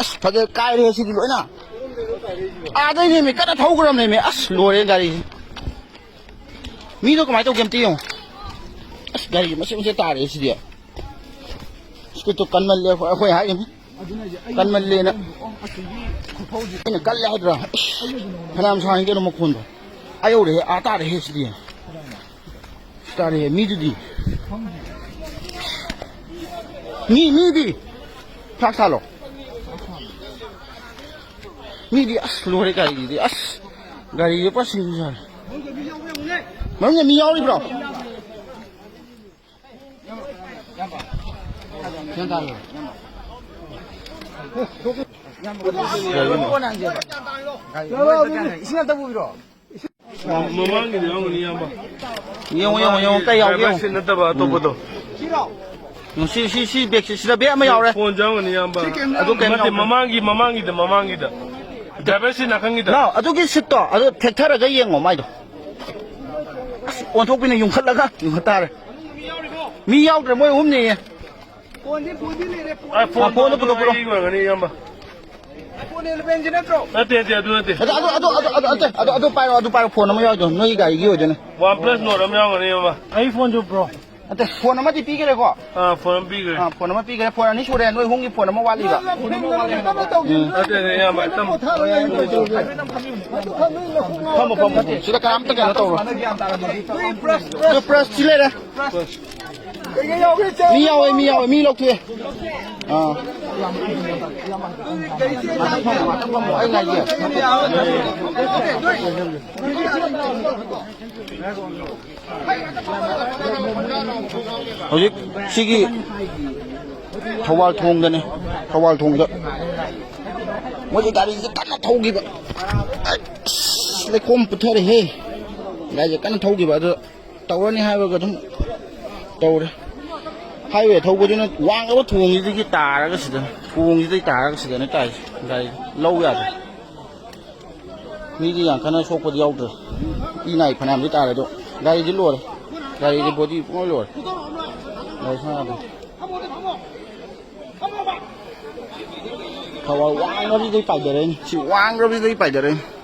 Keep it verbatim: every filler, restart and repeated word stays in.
ꯑꯁ, ꯐꯖ ꯀꯥꯏꯔꯦ ꯁꯤꯗꯤ ꯂꯣꯏꯅ꯫ ꯑꯥꯗꯩꯅꯦꯃꯤ, ꯀꯟꯅ ꯊꯧꯈ꯭ꯔꯕꯅꯦꯃꯤ꯫ ꯑꯁ, ꯂꯣꯏꯔꯦ ꯒꯥꯔꯤ꯫ ꯃꯤꯗꯣ ꯀꯃꯥꯏꯅ ꯇꯧꯒꯦ ꯑꯝꯇ ꯌꯦꯡꯉꯣ꯫ ꯑꯁ, ꯒꯥꯔꯤ ꯃꯆꯦꯠ ꯃꯆꯦꯠ ꯇꯥꯔꯦ ꯁꯤꯗꯤ꯫ ꯁ꯭ꯄꯤꯗꯇꯣ ꯀꯟꯃꯜꯂꯦ, ꯑꯩꯈꯣꯏ, ꯑꯩꯈꯣꯏ ꯍꯥꯏꯔꯤꯅꯤ꯫ ꯀꯟꯃꯜꯂꯦꯅ꯫ ꯑꯩꯅ ꯀꯜꯂꯦ ꯍꯥꯏꯗ꯭ꯔꯥ? ꯏꯁ, ꯐꯅꯌꯥꯝ ꯁꯥꯡꯉꯤ ꯀꯩꯅꯣ ꯃꯈꯣꯟꯗꯣ꯫ ꯑꯥ ꯌꯧꯔꯦꯍꯦ, ꯑꯥ ꯇꯥꯔꯦꯍꯦ ꯁꯤꯗꯤ꯫ ꯇꯥꯔꯦꯍꯦ, ꯃꯤꯗꯨꯗꯤ꯫ ꯃꯤ, ꯃꯤꯗꯤ꯫ ꯐ꯭ꯂꯥꯛꯁ ꯊꯥꯜꯂꯣ꯫ ꯃꯤꯗꯤ ꯑꯁ ꯂꯣꯏꯔꯦ ꯒꯥꯔꯤꯗꯤ꯫ ꯑꯁ, ꯒꯥꯔꯤꯁꯦ ꯄꯨꯔꯥ ꯁꯤꯡꯖꯨ ꯁꯥꯔꯦ꯫ ꯃꯅꯨꯡꯗ ꯃꯤ ꯌꯥꯎꯔꯤꯕ꯭ꯔꯣ? ꯒ꯭ꯌꯥꯟ ꯇꯥꯔꯦ꯫ ꯏꯁꯤꯡ ꯑꯝꯇ ꯄꯨꯕꯤꯔꯣ꯫ ꯃꯃꯥꯡꯒꯤꯗꯤ ꯌꯥꯎꯔꯝꯒꯅꯤ, ꯏꯌꯥꯝꯕ꯫ ꯌꯦꯡꯉꯣ, ꯌꯦꯡꯉꯣ, ꯌꯦꯡꯉꯣ, ꯀꯩ ꯌꯥꯎꯒꯦ ꯗ꯭ꯔꯥꯏꯚꯔ ꯌꯦꯡꯉꯣ꯫ ꯁꯤꯠ ꯅꯠꯇꯕ ꯑꯇꯣꯞꯄꯗꯣ꯫ ꯌꯦꯡꯉꯣ, ꯁꯤ, ꯁꯤ, ꯁꯤ ꯕꯦꯒꯁꯦ, ꯁꯤꯗ ꯕꯦꯒ ꯑꯃ ꯌꯥꯎꯔꯦ꯫ ꯐꯣꯟꯁꯨ ꯌꯥꯎꯔꯝꯒꯅꯤ, ꯏꯌꯥꯝꯕ꯫ ꯑꯗꯨ ꯀꯩꯝ ꯅꯠꯇꯦ, ꯌꯥꯎꯗꯦ꯫ ꯃꯃꯥꯡꯒꯤ, ꯃꯃꯥꯡꯒꯤꯗ, ꯃꯃꯥꯡꯒꯤꯗ꯫ ꯗ꯭ꯔꯥꯏꯚꯔ ꯁꯤꯠ ꯅꯥꯀꯟꯒꯤꯗ꯫ ꯅꯥꯎ, ꯑꯗꯨꯒꯤ ꯁꯤꯠꯇꯣ, ꯑꯗꯨ ꯊꯦꯛꯊꯔꯒ ꯌꯦꯡꯉꯣ ꯃꯥꯏꯗꯣ꯫ ꯑꯁ, ꯑꯣꯟꯊꯣꯛꯄꯤꯅꯦ, ꯌꯨꯡꯈꯠꯂꯒ, ꯌꯨꯡꯈꯠ ꯇꯥꯔꯦ꯫ ꯃꯤ ꯌꯥꯎꯗ꯭ꯔꯦ, ꯃꯣꯏ ꯑꯍꯨꯝꯅꯦꯌꯦ꯫ ꯐꯣꯟꯗꯤ, ꯐꯣꯟꯗꯤ ꯂꯩꯔꯦ, ꯐꯣꯟ꯫ ꯑ, ꯐꯣꯟ ꯐꯣꯟꯗꯣ ꯄꯨꯊꯣꯛꯄꯤꯔꯣ꯫ ꯑꯩꯒꯤ ꯑꯣꯏꯔꯝꯒꯅꯤ, ꯏꯌꯥꯝꯕ꯫ iPhone eleven ꯁꯤ ꯅꯠꯇ꯭ꯔꯣ? ꯅꯠꯇꯦ, ꯅꯠꯇꯦ, ꯑꯗꯨ ꯅꯠꯇꯦ꯫ ꯑꯗꯨ, ꯑꯗꯨ, ꯑꯗꯨ, ꯑꯗꯨ, ꯑꯗꯨ, ꯑꯗꯨ, ꯑꯗꯨ ꯄꯥꯏꯔꯣ, ꯑꯗꯨ ꯄꯥꯏꯔꯣ, ꯐꯣꯟ ꯑꯃ ꯌꯥꯎꯔꯤꯗꯣ, ꯅꯣꯏꯒꯤ ꯒꯥꯔꯤꯒꯤ ꯑꯣꯏꯗꯣꯏꯅꯦ꯫ OnePlus Nord ꯑꯃ ꯌꯥꯎꯔꯝꯒꯅꯤ, ꯏꯌꯥꯝꯕ꯫ ꯑꯩ ꯐꯣꯟꯁꯨ, ꯕ꯭ꯔꯣ꯫ ꯅꯠꯇꯦ, ꯐꯣꯟ ꯑꯃꯗꯤ ꯄꯤꯈ꯭ꯔꯦꯀꯣ? ꯑꯥ, ꯐꯣꯟ ꯑꯃ ꯄꯤꯈ꯭ꯔꯦ꯫ ꯑꯥ, ꯐꯣꯟ ꯑꯃ ꯄꯤꯈ꯭ꯔꯦ, ꯐꯣꯟ ꯑꯅꯤ ꯁꯨꯔꯦ, ꯅꯣꯏ ꯑꯍꯨꯝꯒꯤ ꯐꯣꯟ ꯑꯃ ꯋꯥꯠꯂꯤꯕ꯫ ꯎꯝ꯫ ꯅꯠꯇꯦ, ꯅꯠꯇꯦ, ꯏꯌꯥꯝꯕ, ꯇꯝ-, ꯐꯝꯃꯣ, ꯐꯝꯃꯣ, ꯐꯝꯃꯣ꯫ ꯁꯤꯗ ꯀꯅꯥꯝꯇ ꯀꯩꯅꯣ ꯇꯧꯔꯣ꯫ ꯁꯤ ꯄ꯭ꯔꯁ, ꯁꯤ ꯂꯩꯔꯦ꯫ ꯃꯤ ꯌꯥꯎꯋꯦ, ꯃꯤ ꯌꯥꯎꯋꯦ, ꯃꯤ ꯂꯧꯊꯣꯛꯑꯦ꯫ ꯑꯥ꯫ ꯉꯥꯛꯇꯪ ꯐꯝꯃꯣ, ꯉꯥꯛꯇꯪ ꯐꯝꯃꯣ, ꯑꯩ ꯉꯥꯏꯒꯦ꯫ ꯍꯧꯖꯤꯛ ꯁꯤꯒꯤ ꯊꯧꯕꯥꯜ ꯊꯣꯡꯗꯅꯦ, ꯊꯧꯕꯥꯜ ꯊꯣꯡꯗ ꯃꯣꯏꯒꯤ ꯒꯥꯔꯤꯁꯦ ꯀꯟꯅ ꯊꯧꯈꯤꯕ꯫ ꯑꯁ, ꯂꯩꯈꯣꯝ ꯄꯨꯊꯔꯦꯍꯦ꯫ ꯒꯥꯔꯤꯁꯦ ꯀꯟꯅ ꯊꯧꯈꯤꯕ ꯑꯗꯨ ꯇꯧꯔꯅꯤ ꯍꯥꯏꯕꯒ ꯑꯗꯨꯝ ꯇꯧꯔꯦ꯫ Highway ꯊꯧꯕꯗꯨꯅ ꯋꯥꯡꯂꯕ ꯊꯣꯡꯁꯤꯗꯒꯤ ꯇꯥꯔꯒ ꯁꯤꯗꯅꯤ, ꯊꯣꯡꯁꯤꯗꯒꯤ ꯇꯥꯔꯒ ꯁꯤꯗꯅꯤ ꯇꯥꯏꯁꯦ꯫ ꯒꯥꯔꯤ ꯂꯧ ꯌꯥꯗ꯭ꯔꯦ꯫ ꯃꯤꯗꯤ ꯌꯥꯝ ꯀꯟꯅ ꯁꯣꯛꯄꯗꯤ ꯌꯥꯎꯗ꯭ꯔꯦ꯫ ꯏ ꯅꯥꯏ ꯐꯅꯌꯥꯝꯗꯤ ꯇꯥꯔꯦ, ꯑꯗꯣ ꯒꯥꯔꯤꯗꯤ ꯂꯣꯏꯔꯦ꯫ ꯒꯥꯔꯤꯗꯤ body ꯄꯨꯡꯂꯣꯏ ꯂꯣꯏꯔꯦ꯫ ꯒꯥꯔꯤ ꯁꯨꯡꯌꯥ ꯌꯥꯗ꯭ꯔꯦ꯫ ꯈꯋꯥ ꯋꯥꯡꯈ꯭ꯔꯕꯁꯤꯗꯩ ꯄꯥꯏꯊꯔꯛꯏꯅꯤ꯫ ꯁꯤ ꯋꯥꯡꯈ꯭ꯔꯕꯁꯤꯗꯩ ꯄꯥꯏꯊꯔꯛꯏꯅꯤ꯫